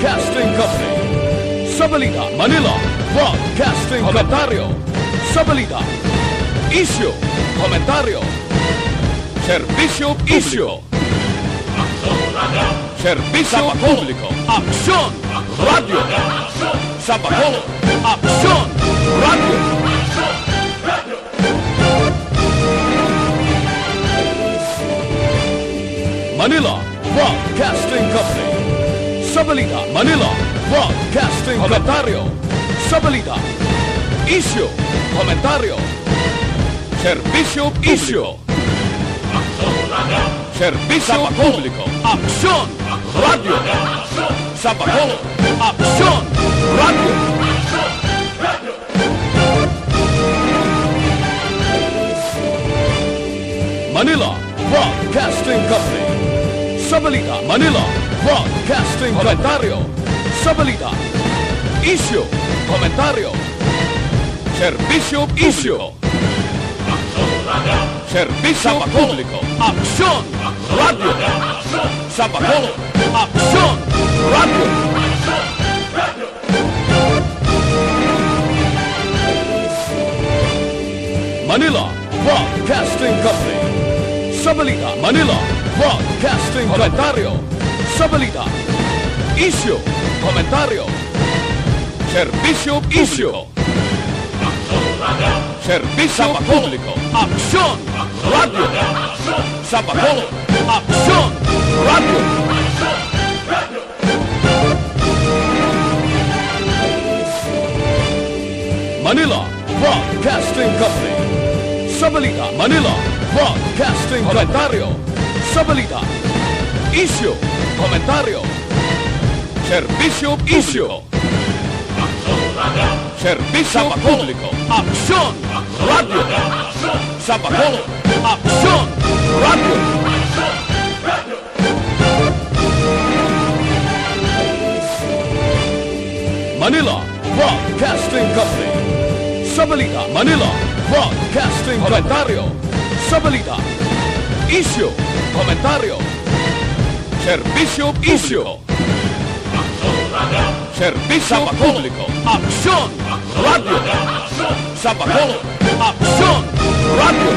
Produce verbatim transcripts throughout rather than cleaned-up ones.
Broadcasting Company. Sa balita, Manila, Broadcasting Komentaryo. Sa balita, isyu, komentaryo. Serbisyo publiko. Serbisyo publiko. Aksyon, radyo. Sa Bacolod, Aksyon, radyo. Manila, Broadcasting Company. Sa balita, Manila, Broadcasting Komentaryo. Sa balita, isyu, komentaryo. Serbisyo publiko. Serbisyo publiko. Aksyon, radyo. Sa Bacolod, Aksyon, radyo. Manila, Broadcasting Company. Sa balita, Manila, Broadcasting Komentaryo. Sa balita, isyu, komentaryo. Serbisyo publiko. Serbisyo publiko. Aksyon, radyo. Sa Bacolod, Aksyon, radyo. Manila, Broadcasting Company. Sa balita, Manila, Broadcasting Komentaryo. Sa balita, isyu, komentaryo. Serbisyo publiko. Serbisyo publiko. Aksyon, radyo. Sa Bacolod, Aksyon, radyo. Manila, Broadcasting Company. Sa balita, Manila, Broadcasting Komentaryo. Sa balita, isyu, komentaryo. Serbisyo publiko. Serbisyo publiko. Aksyon, radyo. Sa Bacolod, Aksyon, radyo. Manila, Broadcasting Company. Sa balita, Manila, Broadcasting Komentaryo. Sa balita, isyu, komentaryo. Serbisyo publiko. Serbisyo publiko. Aksyon, radyo. Sa Bacolod, Aksyon, radyo.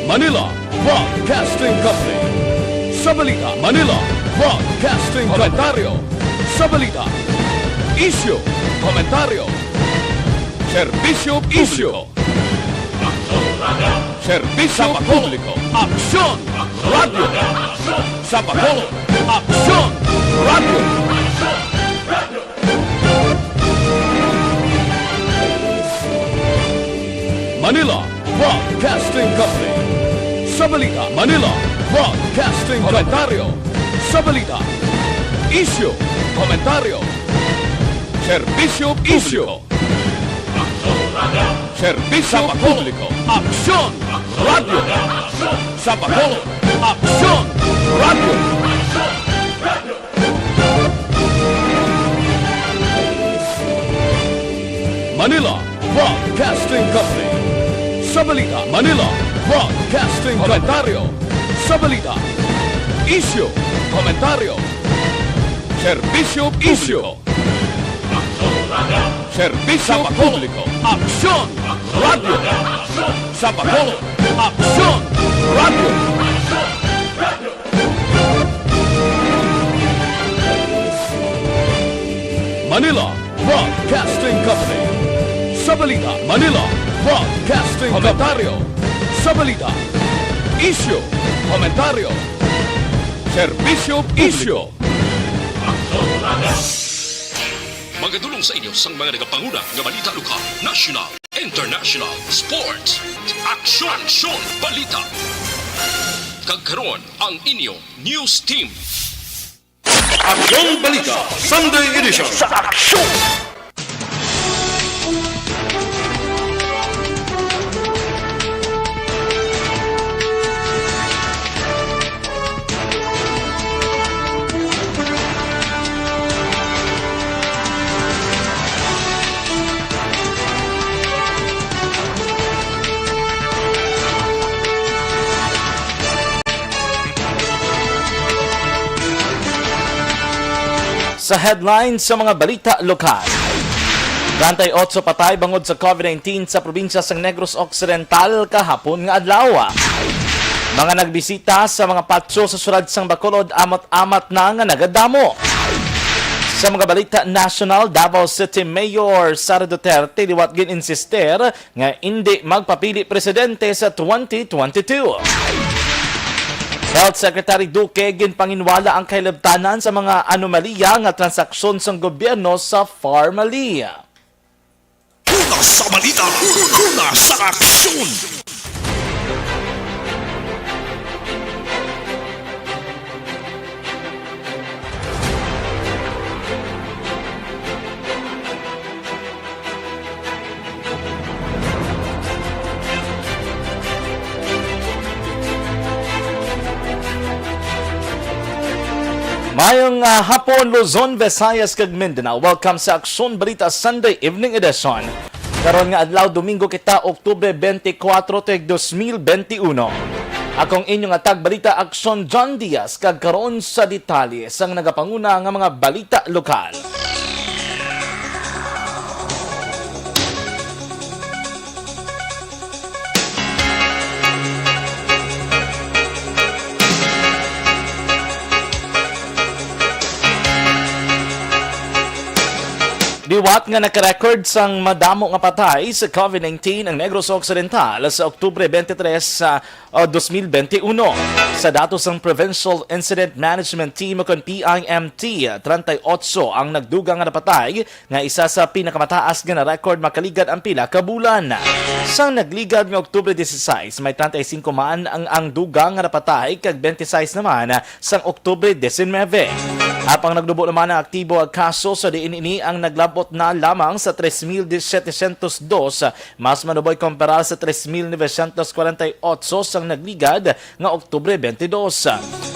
Manila, Broadcasting Company. Sa balita, Manila, Broadcasting Komentaryo. Sa balita, isyu, komentaryo. Serbisyo publiko. Serbisyo publiko. Aksyon, radyo. Sa Bacolod, Aksyon, radyo. Manila, Broadcasting Company. Sa balita, Manila, Broadcasting Komentaryo. Sa balita, isyu, komentaryo. Serbisyo publiko. Serbisyo publiko. Aksyon, radyo. Sa Bacolod, Aksyon, radyo. Manila, Broadcasting Company. Sa balita, Manila, Broadcasting Komentaryo. Sa balita, isyu, komentaryo. Serbisyo publiko. Serbisyo publiko. Aksyon, radyo. Sa Bacolod, Aksyon, radyo. Manila, Broadcasting Company. Sa balita, Manila, Broadcasting Komentaryo. Sa balita, isyu, komentaryo. Serbisyo publiko. Magadulong sa inyo sang mga nagapanguna nga balita lokal, national, international, sports, aksyon, aksyon, balita. Kag karon ang inyo news team. Aksyon Balita Sunday Edition. Sa aksyon! Sa headline sa mga balita lokal, treinta y ocho patay bangod sa COVID nineteen sa probinsya sang Negros Occidental kahapon nga adlaw. Mga nagbisita sa mga patio sa siyudad sang Bacolod amat-amat na nga nagadamo. Sa mga balita nasyonal, Davao City Mayor Sara Duterte liwat gin-insister nga indi magpapili presidente sa twenty twenty-two. Health Secretary Duque ginpanginwala ang kahilabtanan sa mga anomalya nga transaksyon sang gobyerno sa Pharmalia. Una sa balita, una sa aksyon. Mayong, ah, hapon, Luzon, Visayas, kag Mindanao. Welcome sa Aksyon Balita Sunday Evening Edition. Karon nga adlaw, Domingo kita, Oktubre twenty-four, tuig dos mil twenty-one. Akong inyong atag balita, Aksyon John Diaz, kag karon sa detalye sang nagapanguna nga mga balita lokal. Liwat nga naka-record sang madamo nga patay sa COVID nineteen ang Negros Occidental sa Oktubre twenty-three sa, ah, dos mil twenty-one. Sa datos sang Provincial Incident Management Team o kon P I M T, treinta y ocho ang nagdugang nga napatay, nga isa sa pinakamataas nga na-record makaligad ang pila ka bulan. Sang nagligad nga Oktubre dieciséis, may treinta y cinco man ang, ang dugang nga napatay, kag twenty-six naman sang Oktubre diecinuebe. Apang naglubo naman ang aktibo nga kaso, sa diin ini ang naglab-ot na lamang sa tres mil setecientos dos, mas manuboy kumparar sa tres mil novecientos kwarenta y ocho sang nagligad nga Oktubre twenty-two.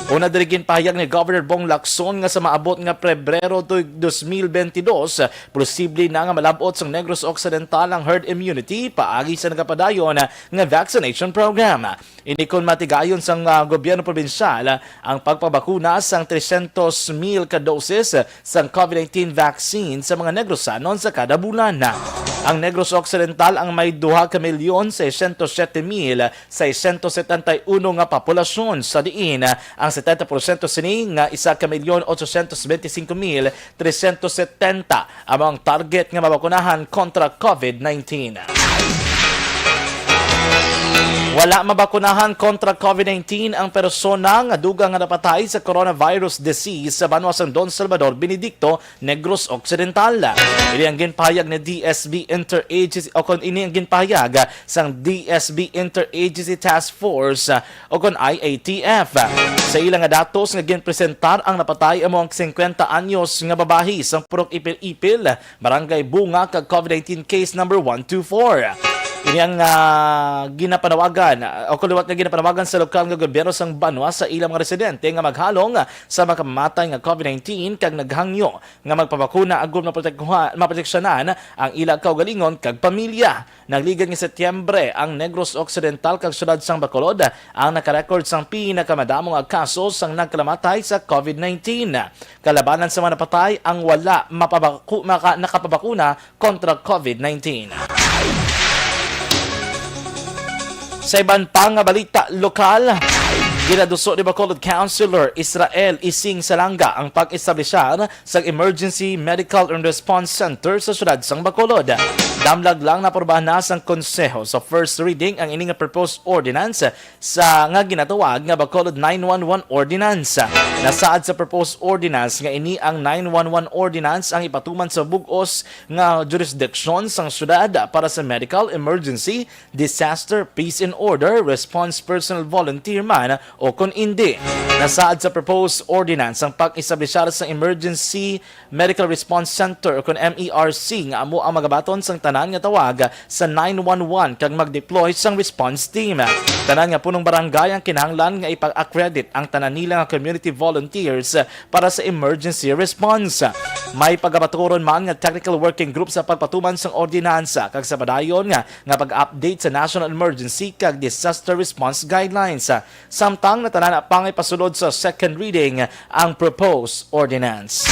Una diri ginpahayag ni Governor Bong Lacson nga sa maabot nga Pebrero tuig dos mil twenty-two, posible na nga malab-ot sang Negros Occidental ang herd immunity paagi sa nagapadayon nga vaccination program. Ini kon matigayon sang, ah, gobyerno probinsyal ang pagpabakuna sang trescientos mil ka doses sang COVID nineteen vaccine sa mga Negrosanon sa kada bulan. Ang Negros Occidental ang may duha ka milyon seiscientos siete mil seiscientos setenta y uno nga populasyon, sa diin ang setenta porsyento sini nga isa ka milyon otsocientos benti singko mil trescientos setenta amo ang target nga mabakunahan kontra COVID nineteen. Wala mabakunahan kontra COVID nineteen ang persona nga dugang nga napatay sa coronavirus disease sa banwa sang Don Salvador, Benedicto, Negros Occidental. Ini ang ginpahayag ni D S B Interagency, o kon ini ang ginpahayag sang D S B Interagency Task Force, o kon I A T F. Sa ila nga datos nga ginpresentar, ang napatay amo ang singkwenta anyos nga babayi sang Purok Ipil-Ipil, Barangay Bunga, kag COVID nineteen case number one two four. Ini ang, ah, ginapanawagan, ah, o kaliwat nga ginapanawagan sa lokal nga gobyerno sang banwa sa ilang mga residente nga maghalong sa makamatay nga COVID nineteen kag naghangyo nga magpabakuna agud maprotektuha-, maproteksyonan ang ila kaugalingon kag pamilya. Nagligad nga Setyembre, ang Negros Occidental kag siyudad sang Bacolod ang nakarecord sang pinakamadamo nga kaso sang nagkalamatay sa COVID nineteen. Kalabanan sa mga napatay ang wala mapabaku-, maka-, nakapabakuna kontra COVID nineteen. Sa iban pa nga balita lokal, ginaduso ni Bacolod Councilor Israel Ising Salanga ang pag-establishar sa Emergency Medical and Response Center sa siyudad sang Bacolod. Damlag lang naaprubahan na sang Konseho sa first reading ang ini nga proposed ordinance sa nga ginatawag nga Bacolod nine one one Ordinance. Nasaad sa proposed ordinance nga ini ang nine one one Ordinance ang ipatuman sa bug-os nga jurisdiction sang siyudad para sa medical emergency, disaster, peace and order, response personnel, volunteer man o kon indi. Nasaad sa proposed ordinance ang pag-establishar sa Emergency Medical Response Center o kon M E R C nga amo ang magabaton sang tanan nga tawag sa nine one one kag mag-deploy sang response team. Tanan nga punong barangay ang kinahanglan nga ipag-accredit ang tanan nila nga community volunteers para sa emergency response. May pagabaturon man nga technical working group sa pagpatuman sang ordinansa kag sa padayon nga, nga pag-update sa National Emergency kag Disaster Response Guidelines. Samtang natanan pa nga ipasulod sa second reading ang proposed ordinance.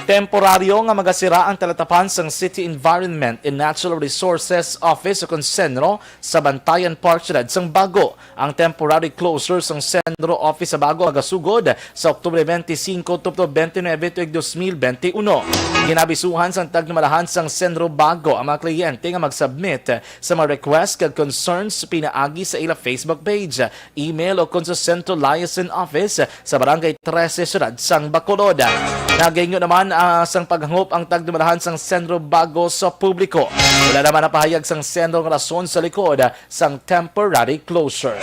Temporaryo nga magasira ang talatapan sang City Environment and Natural Resources Office o kon CENRO sa Bantayan Park, Siyudad sang Bago. Ang temporary closure sang CENRO office sa Bago magasugod sa Oktubre twenty-five tubtob twenty-nine tuig dos mil twenty-one. Ginabisuhan sang tagdumalahan sang CENRO Bago ang mga kliyente nga mag-submit sa mga request kag concerns pinaagi sa ila Facebook page, email o kon sa Central Liaison Office sa Barangay trese, Siyudad sang Bacolod. Nagahingyo naman, ah, sang paghangop ang tagdumalahan sang CENRO Bago sa publiko. Wala naman napahayag sang CENRO nga rason sa likod sang temporary closure.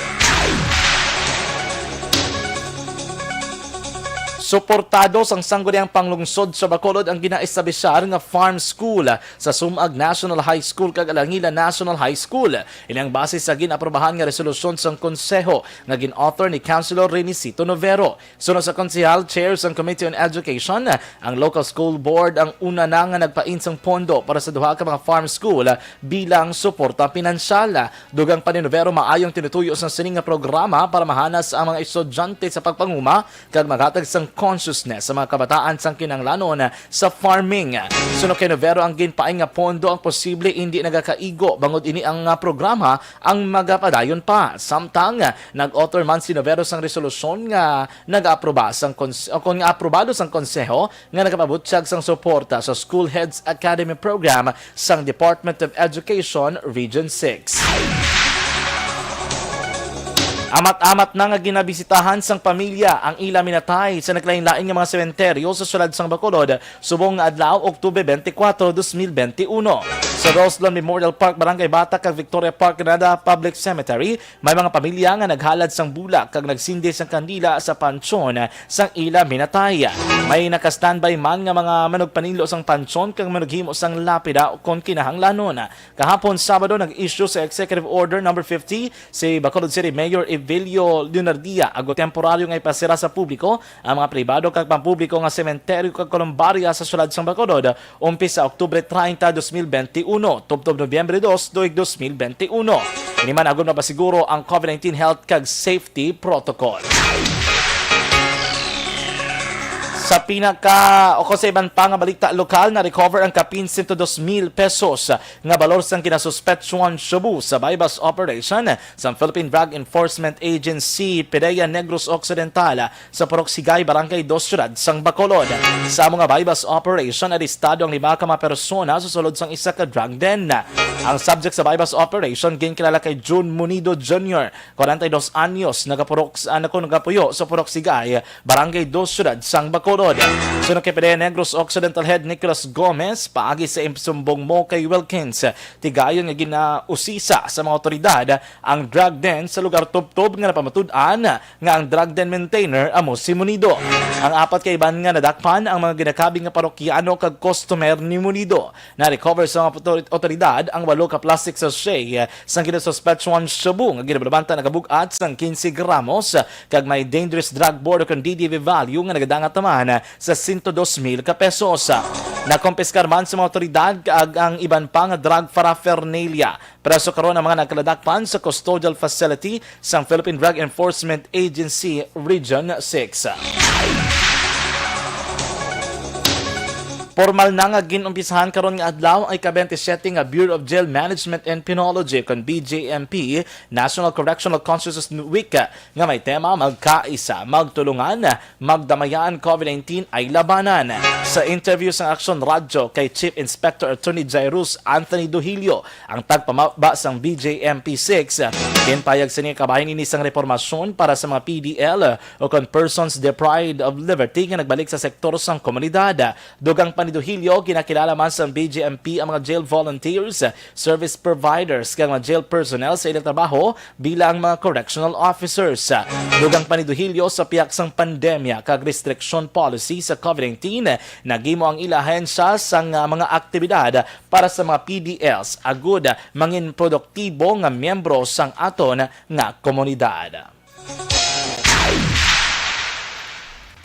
Suportado sang Sangguniang Panglungsod sa Bacolod ang ginaestablishar nga farm school sa Sumag National High School kag Alangila National High School. Ini ang base sa gin-aprobahan nga resolusyon sang Konseho nga gin-author ni Councilor Renisito Novero. Suno sa Konsehal, Chair sang Committee on Education, ang local school board ang una na nga nagpain sang pondo para sa duha ka mga farm school bilang suporta pinansyal. Dugang pa ni Novero, maayong tinutuyo sang sining nga programa para mahanas ang mga estudyante sa pagpanguma kag maghatag sang consciousness sa mga kabataan sang kinahanglanon sa farming. Suno kay Novero, ang ginpain nga pondo ang posible indi nagakaigo bangod ini ang, ah, programa ang magapadayon pa. Samtang, ah, nag-author man si Novero sang resolusyon nga nag-aproba sang kons-, o kon nga aprobado sang konseho nga nagapabutyag sang suporta sa School Heads Academy Program sang Department of Education Region six. Amat-amat na nga ginabisitahan sang pamilya ang ila minatay sa naglain-lain nga mga sementeryo sa siyudad sang Bacolod subong nga adlaw, Oktubre twenty-four, dos mil twenty-one. Sa Roslon Memorial Park, Barangay Bata, kag Victoria Park, Granada Public Cemetery, may mga pamilya nga naghalad sang bulak kag nagsindi sang kandila sa panteon sang ila minatay. May naka-standby man nga mga manugpaninlo sang panteon kag manughimo sang lapida kon kinahanglanon. Kahapon, Sabado, nag-issue sa Executive Order Number fifty si Bacolod City Mayor Evelio Leonardia, agod temporaryo nga ipasira sa publiko ang mga pribado kag pampubliko nga sementeryo kag kolumbarya sa siyudad sang Bacolod, umpis sa Oktubre treinta, dos mil benti uno, tubtob Nobyembre dos, tuig dos mil benti uno. Ini man agud mapasiguro ang COVID nineteen health kag safety protocol. Sa pinaka, o sa iban pa nga balita lokal, na-recover ang kapin sento dos mil pesos nga balor sang ginasuspetsuhan shabu sa buy-bust operation sang Philippine Drug Enforcement Agency, PDEA, Negros Occidental, sa Purok Sigay, Barangay Dos, Siyudad sang Bacolod. Sa amo nga buy-bust operation, arestado ang lima ka mga persona sa sulod sang isa ka drug den. Ang subject sa buy-bust operation ginkilala kay June Munido Junior, kwarenta y dos anyos, nagapurok sa, nako, nagapuyo sa Purok Sigay, Barangay Dos, Siyudad sang Bacolod. Suno kay PDEA Negros Occidental Head Nicholas Gomez, paagi sa im-, sumbong mo kay Wilkins, tigayon nga ginausisa sa mga awtoridad ang drug den sa lugar tubtob nga napamatud-an nga ang drug den maintainer amo si Munido. Ang apat ka iban nga nadakpan ang mga ginakabig nga parokyano kag customer ni Munido. Na-recover sa mga otor-, otoridad ang walo ka plastic sachet sang ginasuspetsuhan shabu nga ginabalabanta nagabug-at sang quince gramos kag may dangerous drug board o kon D D B value nga nagadangat naman sa sento dos mil ka pesos. Nakumpiskar man sa mga otoridad ang, ang iban pa nga drug paraphernalia. Preso karon ang mga nagkaladakpan sa custodial facility sang Philippine Drug Enforcement Agency Region six. Pormal na nga gin-umpisahan karon nga adlaw ang ika-twenty-seven nga Bureau of Jail Management and Penology, kon B J M P, National Correctional Consciousness Week, nga may tema, "Magkaisa, Magtulungan, Magdamayan, COVID nineteen ay Labanan." Sa interview sang Aksyon Radyo kay Chief Inspector Attorney Jairus Anthony Duhilio, ang tagpamaba sang B J M P six, ginpahayag sini nga kabahin ini sang repormasyon para sa mga P D L o kon persons deprived of liberty nga nagbalik sa sektor sang komunidad. Dugang pa ni Duhilio, ginakilala man sang B J M P ang mga jail volunteers, service providers, kag mga jail personnel sa ilang trabaho bilang mga correctional officers. Dugang pa ni Duhilio, sa pihak sang pandemya kag restriction policy sa COVID nineteen, naghimo ang ila ahensya sang, ah, mga aktibidad para sa mga P D Ls agud mangin produktibo nga miyembro sang aton nga komunidad.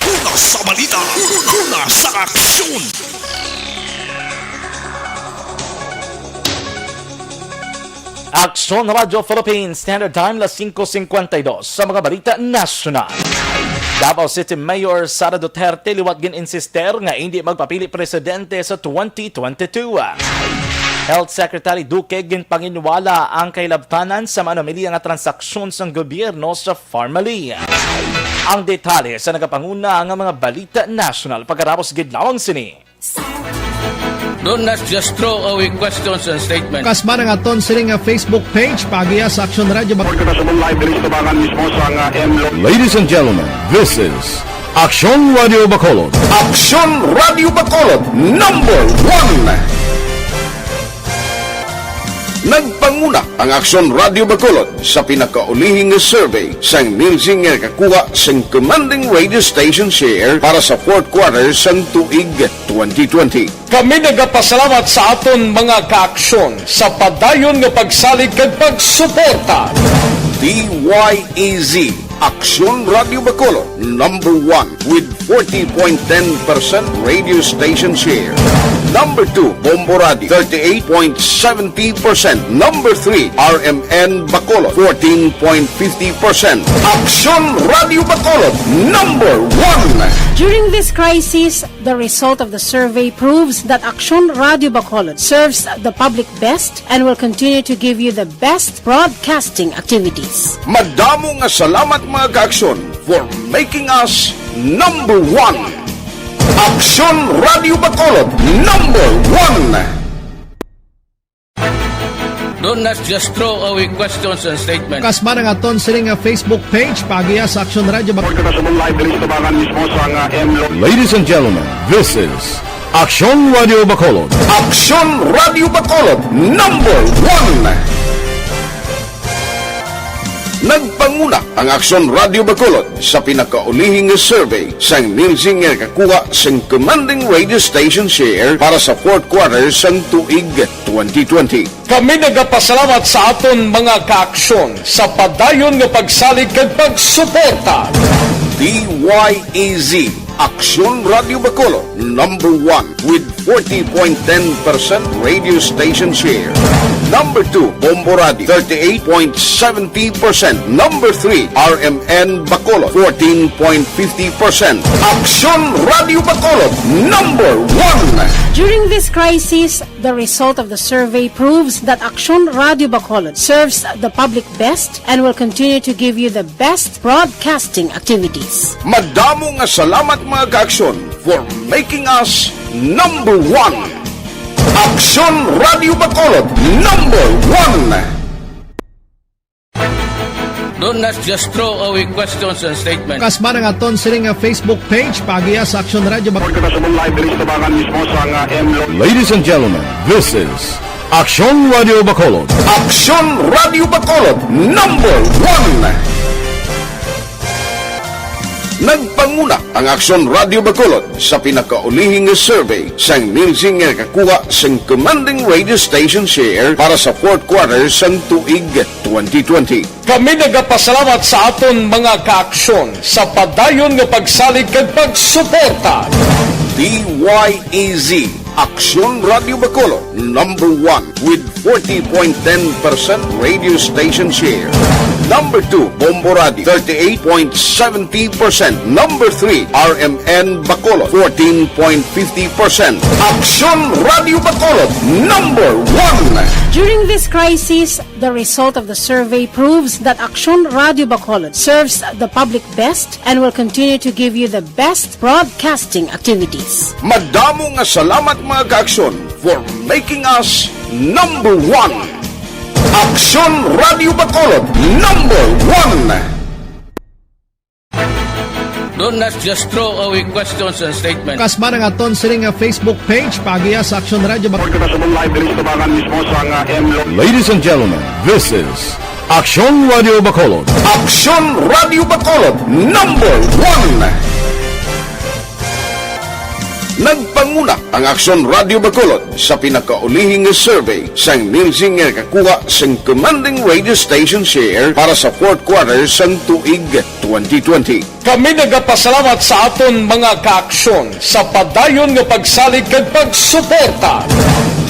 Una sa balita, una sa aksyon. Aksyon Radyo Philippines Standard Time, las singko singkwenta y dos. Sa mga balita nasyonal, Davao City Mayor Sara Duterte liwat gin-insister nga indi magpapili presidente sa twenty twenty-two. Health Secretary Duque ginpanginwala ang kahilabtanan sa manumiliya nga transaksyon sang gobyerno sa Farmally. Ang detalye sa nagapanguna nga mga balita nasyonal pagkatapos gid lamang sini. Don't just throw away questions and statements. Kasma na nga ton sining nga Facebook page, paagiha sa Aksyon Radyo Bacolod. Kita sa live diri sa tabangan mismo sa nga M Lo. Ladies and gentlemen, this is Aksyon Radio Bacolod. Aksyon Radio Bacolod, number one. Nagpanguna ang Aksyon Radio Bacolod sa pinakaulihi nga survey sang Nielsen nga nakakuha sang commanding radio station share para sa fourth quarter sang tuig twenty twenty. Kami nagapasalamat sa aton mga kaaksyon sa padayon nga pagsalig kag pagsuporta. D Y E Z, Aksyon Radio Bacolod, number one with forty point ten percent radio station share. Number two, Bombo Radio, thirty-eight point seventy percent. Number three, R M N Bacolod, fourteen point fifty percent. Aksyon Radio Bacolod, number one. During this crisis, the result of the survey proves that Aksyon Radio Bacolod serves the public best and will continue to give you the best broadcasting activities. Madamo nga salamat, mga kaaksyon, for making us number one. Aksyon Radio Bacolod, number one. Don't just throw away questions and statements. Kasma na nga ton sining nga Facebook page, paagiha sa Aksyon Radio Bacolod. Kita sa live diri sa tabangan mismo sa nga M Lo. Ladies and gentlemen, this is Aksyon Radio Bacolod. Aksyon Radio Bacolod, number one. Nagpanguna ang Aksyon Radio Bacolod sa pinakaulihi nga survey sang Nielsen nga nakakuha sang commanding radio station share para sa fourth quarter sang tuig twenty twenty. Kami nagapasalamat sa aton mga kaaksyon sa padayon nga pagsalig kag pagsuporta. D Y E Z, Aksyon Radio Bacolod, number one with forty point ten percent radio station share. Number two, Bombo Radio, thirty-eight point seventy percent. Number three, R M N Bacolod, fourteen point fifty percent. Aksyon Radio Bacolod, number one. During this crisis, the result of the survey proves that Aksyon Radio Bacolod serves the public best and will continue to give you the best broadcasting activities. Madamo nga salamat, mga kaaksyon, for making us number one. Aksyon Radio Bacolod, number one. Don't just throw away questions and statements. Kasma na nga ton sining nga Facebook page, paagiha sa Aksyon Radio Bacolod. Kita sa live diri sa tabangan mismo sa nga M Lo. Ladies and gentlemen, this is Aksyon Radio Bacolod. Aksyon Radio Bacolod, number one. Nagpanguna ang Aksyon Radio Bacolod sa pinakaulihi nga survey sang Nielsen nga nakakuha sang commanding radio station share para sa fourth quarter sang tuig twenty twenty. Kami nagapasalamat sa aton mga kaaksyon sa padayon nga pagsalig kag pagsuporta. D Y E Z, Aksyon Radio Bacolod, number one with forty point ten percent radio station share. Number two, Bombo Radio, thirty-eight point seventy percent. Number three, R M N Bacolod, fourteen point fifty percent. Aksyon Radio Bacolod, number one. During this crisis, the result of the survey proves that Aksyon Radio Bacolod serves the public best and will continue to give you the best broadcasting activities. Madamo nga salamat, mga kaaksyon, for making us number one. Aksyon Radio Bacolod, number one. Don't just throw away questions and statements. Kasma na nga ton sining nga Facebook page, paagiha sa Aksyon Radio Bacolod. Kita sa live diri sa tabangan mismo sa nga M Lo. Ladies and gentlemen, this is Aksyon Radio Bacolod. Aksyon Radio Bacolod, number one. Nagpanguna ang Aksyon Radio Bacolod sa pinakaulihi nga survey sang Nielsen nga nakakuha sang commanding radio station share para sa fourth quarter sang tuig twenty twenty. Kami nagapasalamat sa aton mga kaaksyon sa padayon nga pagsalig kag pagsuporta.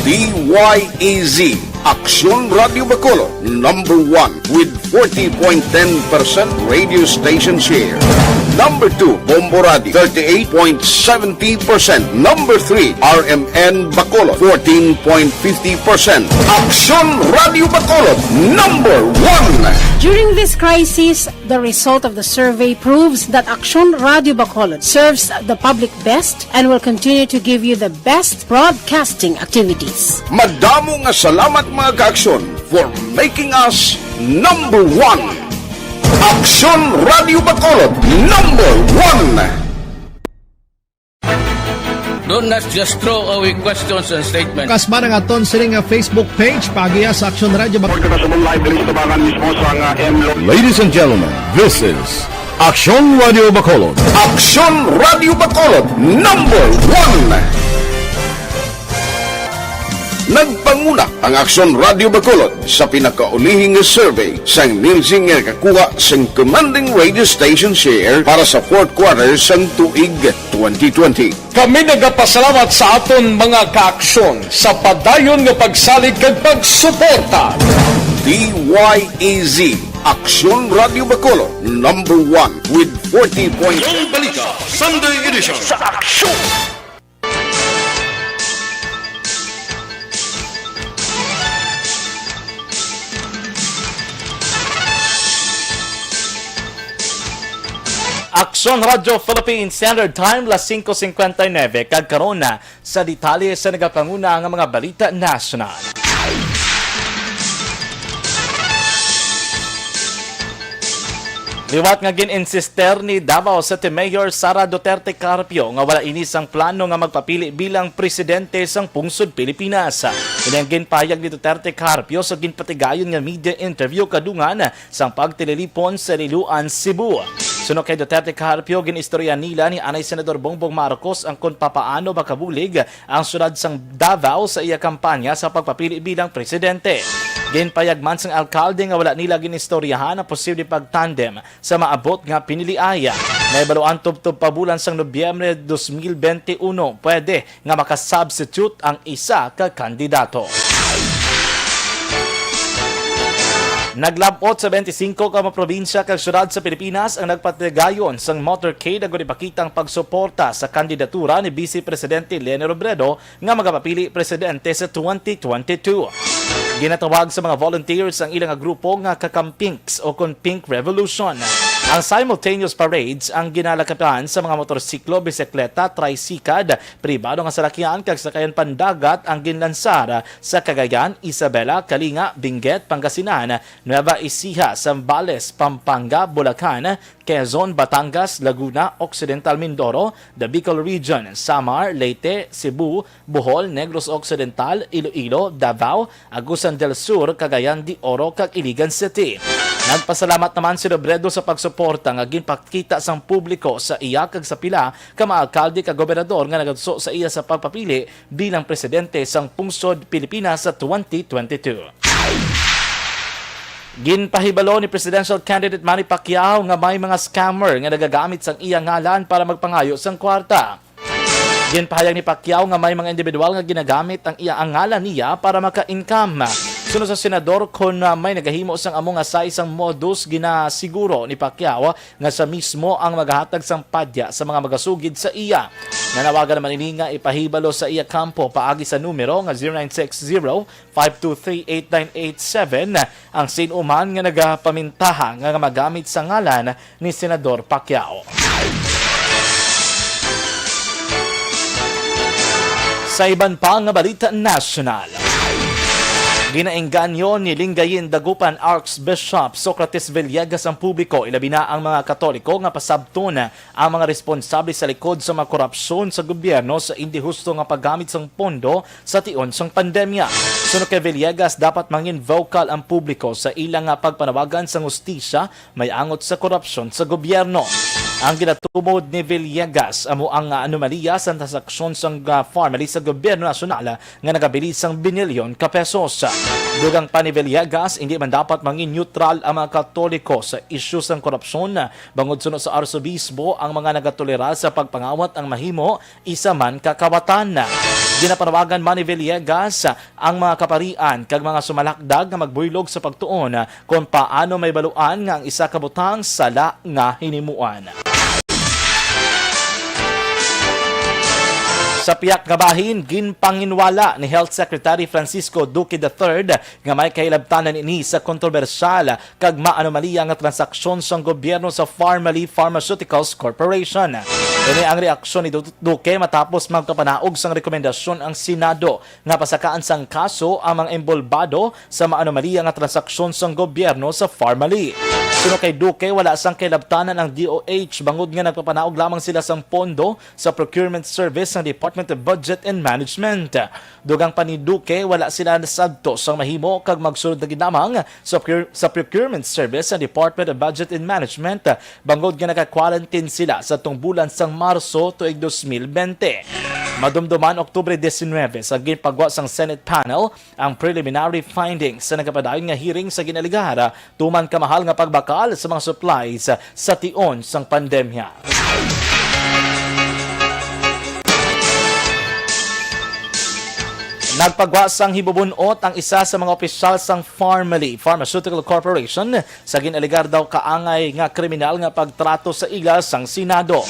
D Y E Z, Aksyon Radio Bacolod, number one with forty point ten percent radio station share. Number two, Bombo Radio, thirty-eight point seventy percent. Number three, R M N Bacolod, fourteen point fifty percent. Aksyon Radio Bacolod, number one. During this crisis, the result of the survey proves that Aksyon Radio Bacolod serves the public best and will continue to give you the best broadcasting activities. Madamo nga salamat, mga ka-Aksyon, for making us number one. Aksyon Radio Bacolod, number one. Do not just throw away questions and statements. Kasman ang aton sini nga Facebook page, paagiha sa Aksyon Radio Bak- Report ka sa Live Police Tabangan mismo sa nga M Lo- Ladies and gentlemen, this is Aksyon Radio Bacolod. Aksyon Radio Bacolod, number one. Nagpanguna ang Aksyon Radio Bacolod sa pinakaulihi nga survey sang Nielsen nga nakakuha sang commanding radio station share para sa fourth quarter sang tuig twenty twenty. Kami nagapasalamat sa aton mga ka-Aksyon sa padayon nga pagsalig kag pagsuporta. D Y E Z, Aksyon Radio Bacolod, number one with forty point Yung Balita, Sunday Edition. Sa Aksyon. Aksyon Radio Philippine Standard Time, las singko singkwenta y nuebe, kag karon na sa detalye sa nagapanguna nga mga balita nasyonal. Liwat nga gin-insister ni Davao City Mayor Sara Duterte Carpio nga wala ini sang plano nga magpapili bilang presidente sang pungsod Pilipinas. Ini ang ginpahayag ni Duterte Carpio sa ginpatigayon nga media interview kadungan sang pagtililipon sa Liloan, Cebu. Suno kay Duterte Carpio, gin-istorya nila ni anay Senador Bongbong Marcos ang kon papaano makabulig ang siyudad sang Davao sa iya kampanya sa pagpapili bilang presidente. Ginpayag man sang alkalde nga wala nila gin-istoryahan ang posibleng pagtandem sa maabot nga piniliay. Nahibaluan tubtob pa bulan sang Nobyembre dos mil bente uno, pwede nga makasubstitute ang isa ka kandidato. Naglab-ot sa bente singko ka mga probinsya kag syudad sa Pilipinas ang nagpatigayon sang motorcade agud ipakita ang pagsuporta sa kandidatura ni Vice Presidente Leni Robredo nga magapapili presidente sa twenty twenty-two. Ginatawag sa mga volunteers ang ilang grupo nga Kakampinks o kon Pink Revolution. Ang simultaneous parades ang ginalakapan sa mga motorsiklo, bisikleta, tricycad, pribado nga salakyan kag sakayan pandagat ang ginlansar sa Cagayan, Isabela, Kalinga, Benguet, Pangasinan, Nueva Ecija, Zambales, Pampanga, Bulacan, Quezon, Batangas, Laguna, Occidental Mindoro, the Bicol Region, Samar, Leyte, Cebu, Bohol, Negros Occidental, Iloilo, Davao, Agusan del Sur, Cagayan de Oro, kag Iligan City. Nagpasalamat naman si Robredo sa pagsuporta nga ginpakita sang publiko sa iya kag sa pila ka mga alkalde kag gobernador nga nagatuso sa iya sa pagpapili bilang presidente sang pungsod Pilipinas sa twenty twenty-two. Ginpahibalo ni presidential candidate Manny Pacquiao nga may mga scammer nga nagagamit sang iya ngalan para magpangayo sang kwarta. Ginpahayag ni Pacquiao nga may mga individual nga ginagamit ang iya, ang ngalan niya para maka-income. Suno sa senador, kon, ah, may nagahimo sang amo nga size sang modus, ginasiguro ni Pacquiao nga siya mismo ang magahatag sang padya sa mga magasugid sa iya. Nanawagan naman ini nga ipahibalo sa iya kampo paagi sa numero nga zero nine six zero, five two three, eight nine eight seven ang sin-o man nga nagapamintaha nga magamit sa ngalan ni Senador Pacquiao. Sa iban pa nga balita nasyonal, ginaengganyo ni Lingayen Dagupan Archbishop Socrates Villegas ang publiko, ilabi na ang mga Katoliko, nga pasabton ang mga responsable sa likod sa mga korupsyon sa gobyerno sa indi husto nga paggamit sang pondo sa tion sang pandemya. Suno kay Villegas, dapat mangin vocal ang publiko sa ila nga pagpanawagan sang hustisya may angot sa korupsyon sa gobyerno. Ang ginatumod ni Villegas amo ang anomalya sa transaksyon sang, ah, Farmily sa gobyerno nasyonal nga nagabilin sang binilyon ka pesos. Dugang pa ni Villegas, hindi man dapat mangin neutral ang mga Katoliko sa isyu sang korupsyon, bangod suno sa arsobispo, ang mga nagatolerar sa pagpangawat ang mahimo isa man ka kawatan. Ginapanawagan man ni Villegas ang mga kaparian kag mga sumalakdag nga magbuylog sa pagtuon kon paano may baluan nga ang isa ka butang sala nga hinimuan. Sa piyak nga bahin, ginpanginwala ni Health Secretary Francisco Duque the third nga may kahilabtanan ini sa kontrobersyal kag maanomalya nga transaksyon sang gobyerno sa Farmally Pharmaceuticals Corporation. Ini ang reaksyon ni Du-, Duque matapos magkapanaog sang rekomendasyon ang Senado nga pasakaan sang kaso ang mga imbolbado sa maanomalya nga transaksyon sang gobyerno sa Farmally. Suno kay Duque, wala sang kahilabtanan ang D O H bangod nga nagpapanaog lamang sila sang pondo sa procurement service sang Department of Budget and Management. Dugang pa ni Duque, wala sila nasadto sang mahimo kag magsunod na gid lamang sa procure-, sa procurement service sang Department of Budget and Management, bangod nga naka-quarantine sila sa tungbulan sang Marso tuig dos mil bente. Madumduman, Oktubre diecinuebe, sa ginpagwa sang Senate panel ang preliminary findings sa nagapadayon nga hearing sa ginaligar tuman kamahal nga pagbakal sa mga supplies sa tion sang pandemya. Nagpagwa sang hibubun-ot ang isa sa mga opisyal sang Farmily Pharmaceutical Corporation sa gin-alegar daw kaangay nga kriminal nga pagtrato sa ila sang Senado.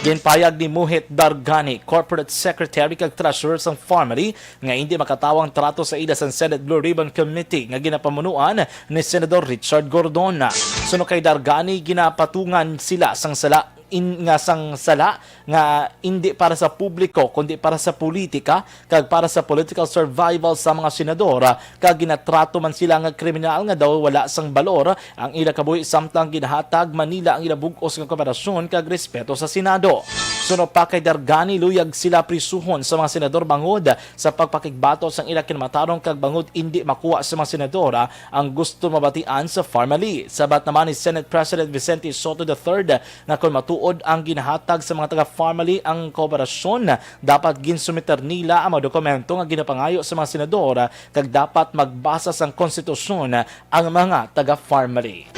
Ginpahayag ni Mohit Dargani, Corporate Secretary kag Treasurer sang Farmily, nga indi makatawo ang trato sa ila sang Senate Blue Ribbon Committee nga ginapamunuan ni Senador Richard Gordon. Suno kay Dargani, ginapatungan sila sang sala in, nga sang sala nga indi para sa publiko kundi para sa politika kag para sa political survival sa mga senador, kag ginatrato man sila nga kriminal nga daw wala sang balor ang ila kabuhi, samtang ginahatag man nila ang ila bug-os nga kooperasyon kag respeto sa Senado. Suno pa kay Dargani, luyag sila prisuhon sa mga senador bangod sa pagpakigbato sang ila kinamatarong kag bangod indi makuha sa mga senador ang gusto mabatian sa Farmally. Sabat naman ni Senate President Vicente Sotto the third nga kon matuod ang ginahatag sa mga taga-Farmally ang kooperasyon, dapat ginsumiter nila ang mga dokumento nga ginapangayo sa mga senador, kag dapat magbasa sang konstitusyon ang mga taga-Farmally.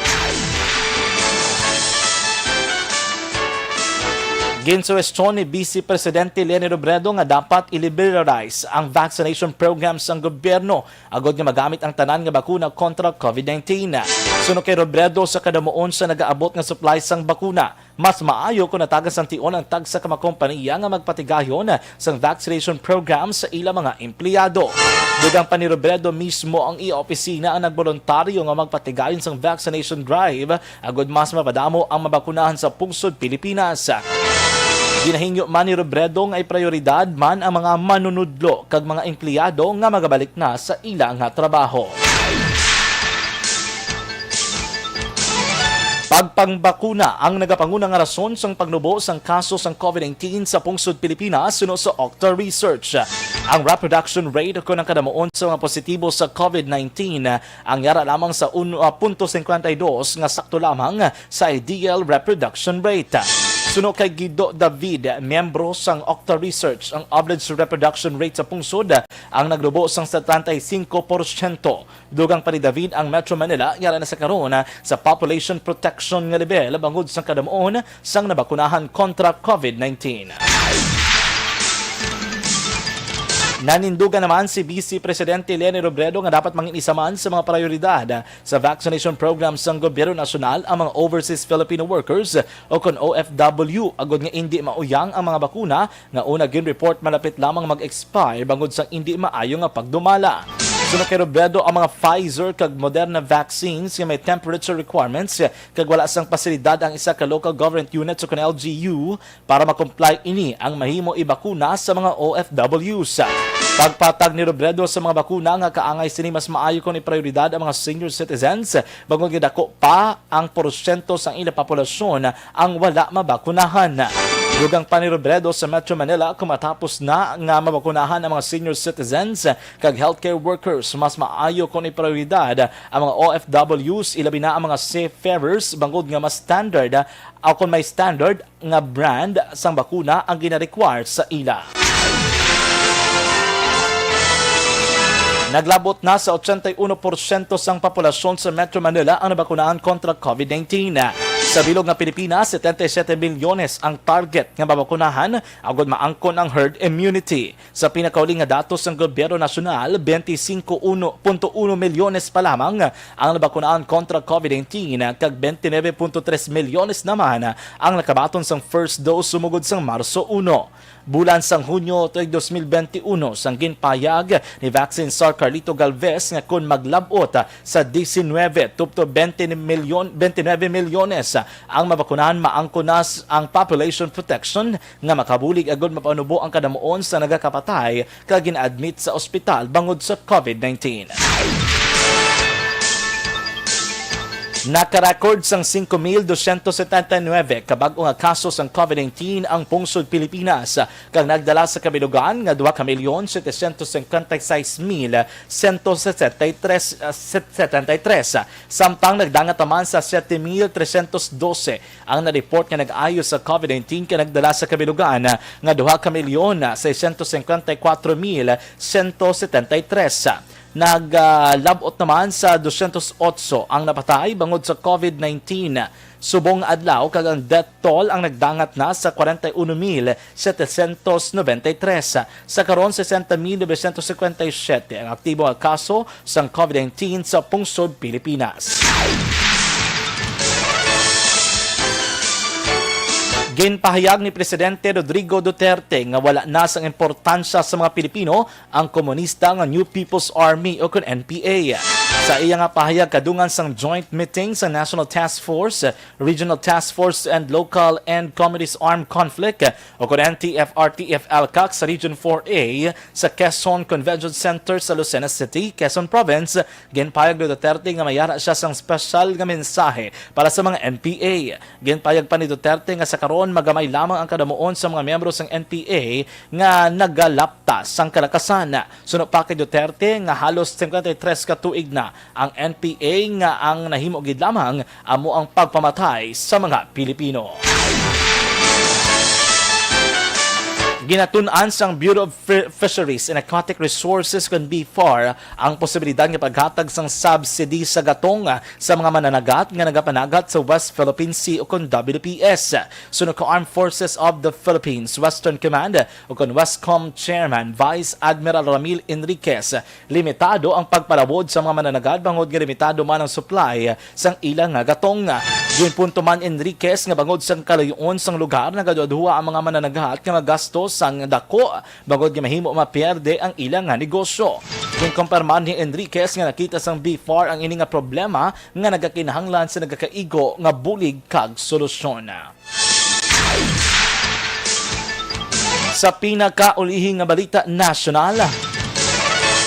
Ginsuwestyon ni Vice Presidente Leni Robredo nga dapat i-liberalize ang vaccination program sang gobyerno agod nga magamit ang tanan nga bakuna kontra COVID nineteen. Suno kay Robredo, sa kadamuon sa nagaabot nga supply sang bakuna, mas maayo kon natagan sang tion ang tagsa ka mga kompaniya nga magpatigayon sang vaccination program sa ila mga empleyado. Dugang pa ni Robredo, mismo ang iya opisina ang nagboluntaryo nga magpatigayon sang vaccination drive agod mas mapadamo ang mabakunahan sa pungsod Pilipinas. Ginahingyo man ni Robredo nga iprioridad man ang mga manunudlo kag mga empleyado nga magabalik na sa ila nga trabaho. Pagpangbakuna ang nagapanguna nga rason sang pagnubo sang kaso sang COVID nineteen sa pungsod Pilipinas, suno sa Octa Research. Ang reproduction rate, kon ang kadamuon sa mga positibo sa COVID nineteen, ang yara lamang sa un-, ah, punto singkwenta y dos, nga sakto lamang sa ideal reproduction rate. Suno kay Guido David, miyembro sang Octa Research, ang average reproduction rate sa pungsod ang nagnubo sang setenta y cinco porsyento. Dugang pa ni David, ang Metro Manila yara na sa karon sa population protection nga level bangod sang kadamuon sang nabakunahan kontra COVID nineteen. Nanindugan naman si Vice Presidente Leni Robredo nga dapat mangin isa man sa mga prioridad sa vaccination program sang gobyerno nasyonal ang mga overseas Filipino workers o kon O F W, agod nga indi mauyang ang mga bakuna nga una gin-report malapit lamang mag-expire bangod sang indi maayo nga pagdumala. Suno kay Robredo, ang mga Pfizer kag Moderna vaccines nga may temperature requirements kag wala sang pasilidad ang isa ka local government unit o kon L G U para ma-comply ini ang mahimo ibakuna sa mga O F Ws. Pagpatag ni Robredo, sa mga bakuna nga kaangay sini, mas maayo kon iprioridad ang mga senior citizens, bangod nga dako pa ang porsyento sang ila populasyon ang wala mabakunahan. Dugang pa ni Robredo, sa Metro Manila, kung matapos na nga mabakunahan ang mga senior citizens kag healthcare workers, mas maayo kung iprioridad ang mga O F Ws, ilabi na ang mga seafarers, bangod nga mas standard, o kon may standard nga brand sang bakuna ang gina-require sa ila. Naglabot na sa ochenta y uno porsyento sang populasyon sa Metro Manila ang nabakunahan kontra COVID nineteen. Sa bilog nga Pilipinas, setenta y siete milyones ang target nga mabakunahan agod maangkon ang herd immunity. Sa pinakauli nga datos sang gobyerno nasyonal, bente singko uno punto uno milyones pa lamang ang nabakunahan kontra COVID nineteen, kag bente nuebe punto tres milyones naman ang nakabaton sang first dose sumugod sang Marso uno. Bulan sang Hunyo tuig dos mil bente uno, sang ginpahayag ni Vaccine Czar Carlito Galvez nga kon maglab-ot sa diecinuebe tubtob bente milyon, bente nuebe milyones ang mabakunahan, maangkon na s-, ang population protection nga makabulig agud mapanubo ang kadamuon sa nagakapatay kag gin-admit sa ospital bangod sa COVID nineteen. Nakarecord sang singko mil dosyentos setenta y nuebe ka bag-o nga kaso sang COVID nineteen ang pungsod Pilipinas, kag nagdala sa kabilugan nga duha ka milyon setecientos cincuenta y seis mil ciento setenta y tres, ah, set-, setenta y tres. Samtang nagdangat naman sa siete mil trescientos doce ang na-report nga nag-ayo sa COVID nineteen, kag nagdala sa kabilugan nga duha ka milyon seiscientos cincuenta y cuatro mil ciento setenta y tres. Nag, ah, lab-ot naman sa dosyentos otso ang napatay bangod sa COVID nineteen subong adlaw, kag ang death toll ang nagdangat na sa kwarenta y uno mil setecientos noventa y tres. Sa karon, sesenta mil novecientos cincuenta y siete ang aktibo nga kaso sang COVID nineteen sa pungsod Pilipinas. Ginpahayag ni Presidente Rodrigo Duterte nga wala na sang importansya sa mga Pilipino ang komunista nga New People's Army o kon N P A. Sa iya nga pahayag kadungan sang joint meeting sa National Task Force, Regional Task Force and Local and Communities Armed Conflict o kon N T F R T F L CAC sa Region four A sa Quezon Convention Center sa Lucena City, Quezon Province, ginpahayag ni Duterte nga may ara sia sang espesyal nga mensahe para sa mga N P A. Ginpahayag pa ni Duterte nga sa karon magamay lamang ang kadamuon sa mga miyembro sang N P A nga nagalapta sang kalakasan. Suno pa kay Duterte nga halos cincuenta y tres ka tuig na ang N P A nga ang nahimo gid lamang amo ang pagpamatay sa mga Pilipino. Ginatun-an sang Bureau of Fi-, Fisheries and Aquatic Resources, kon BFAR, ang posibilidad nga paghatag sang subsidy sa gatong sa mga mananagat nga nagapanagat sa West Philippine Sea o kon W P S. Suno ka Armed Forces of the Philippines Western Command o kon WESCOM Chairman Vice Admiral Ramil Enriquez, limitado ang pagpalabod sa mga mananagad bangod nga limitado man ang supply sang ila nga gatong. Ginpunto man Enriquez nga bangod sang kalayo-on sang lugar, nagaduhaduha ang mga mananagad nga magasto sang dako bangod nga mahimo mapierde ang ila nga negosyo. Ginkumpirmar ni Enriquez nga nakita sang BFAR ang ini nga problema nga nagakinahanglan sa nagakaigo nga bulig kag solusyon. Sa pinakaulihi nga balita nasyonal,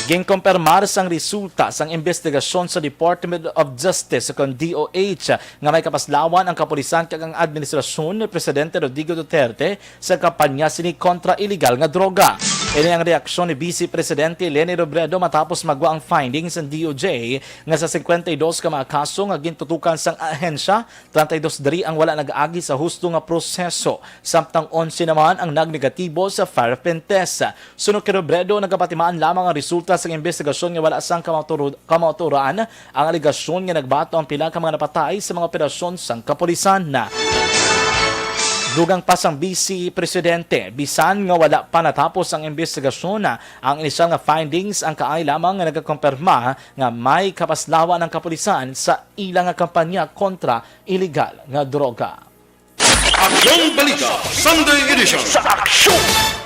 ginkumpirmar sang resulta sang imbestigasyon sa Department of Justice, kon D O H, nga may kapaslawan ang kapulisan kag ang administrasyon ni Presidente Rodrigo Duterte sa kampanya sini kontra iligal nga droga. Ini ang reaksyon ni Vice Presidente Leni Robredo matapos magwa ang findings sang D O J nga sa cincuenta y dos ka mga kaso nga gintutukan sang ahensya, treinta y dos diri ang wala nag-agi sa husto nga proseso, samtang onse naman ang nagnegatibo sa fingerprint test. Suno kay Robredo, nagapatimaan lamang ang resulta sang imbestigasyon nga wala sang kamautor-, kamautoran ang alegasyon nga nagbato ang pila ka mga napatay sa mga operasyon sang kapulisan. Dugang pa sang Vice Presidente, bisan nga wala pa natapos ang imbestigasyon, ang inisyal nga findings ang kaay lamang nga nagakumpirma nga may kapaslawan ang kapulisan sa ila nga kampanya kontra iligal nga droga. Aksyon Balita Sunday Edition. Sa aksyon!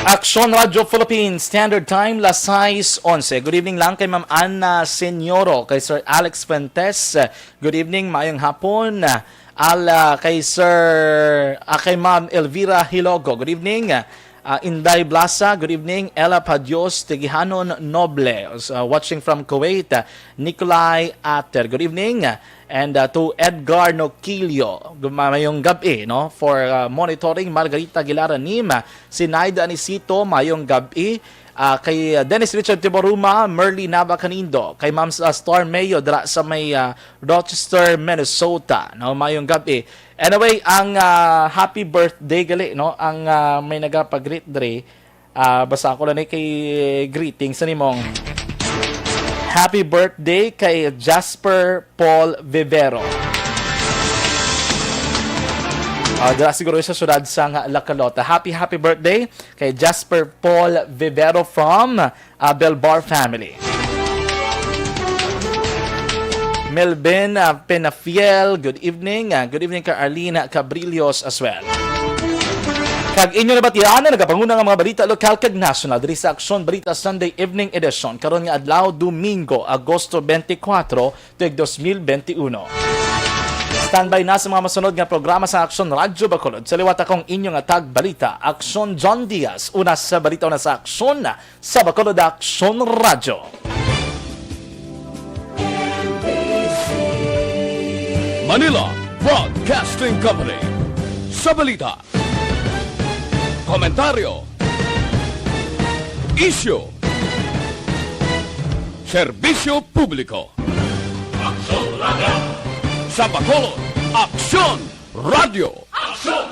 Aksyon Radyo Philippines, Standard Time, las sais onse. Good evening lang kay Ma'am Ana Senyoro, kay Sir Alex Fuentes. Good evening, maayong hapon. Ala kay Sir, ah, kay Ma'am Elvira Hilogo. Good evening. Ah, Inday Blasa, good evening. Ella Padios, Tigihanon Noble, uh, watching from Kuwait. Uh, Nikolai Ater, good evening. And uh, to Edgar Noquillo, mayong gabi, no? For uh, monitoring, Margarita Aguilar Anim, Sinaida Anisito, mayong gabi. Ah, kay uh, Dennis Richard Tiboruma, Merly Nava Canindo, kay Ma'am uh, Star Mayo dira sa may uh, Rochester, Minnesota, no? Mayong gabi. Anyway, ang ah, happy birthday gali, no? Ang ah, may nagapag-greet dre. Ah, basa ko lang ni kay greetings sa nimong happy birthday kay Jasper Paul Vivero. Ah, dira siguro sa syudad sang La Calota. Happy, happy birthday kay Jasper Paul Vivero from ah, Belbar family. Melvin ah, Penafiel, good evening. Ah, good evening kay Arlene Cabrillos as well. Kag inyo nabatian ang nagapanguna nga mga balita lokal kag nasyonal diri sa Aksyon Balita Sunday Evening Edition karon nga adlaw, Domingo, Agosto twenty-four, tuig dos mil twenty-one. Standby na sa mga masunod nga programa sa Aksyon Radyo Bacolod. Sa liwat akong inyo nga tagbalita, Aksyon John Diaz. Una sa balita, una sa Aksyon, sa Bacolod Aksyon Radyo. Manila Broadcasting Company. Sa balita, komentaryo, isyu, serbisyo publiko. Aksyon Radyo. Sa Bacolod, Aksyon Radyo. Aksyon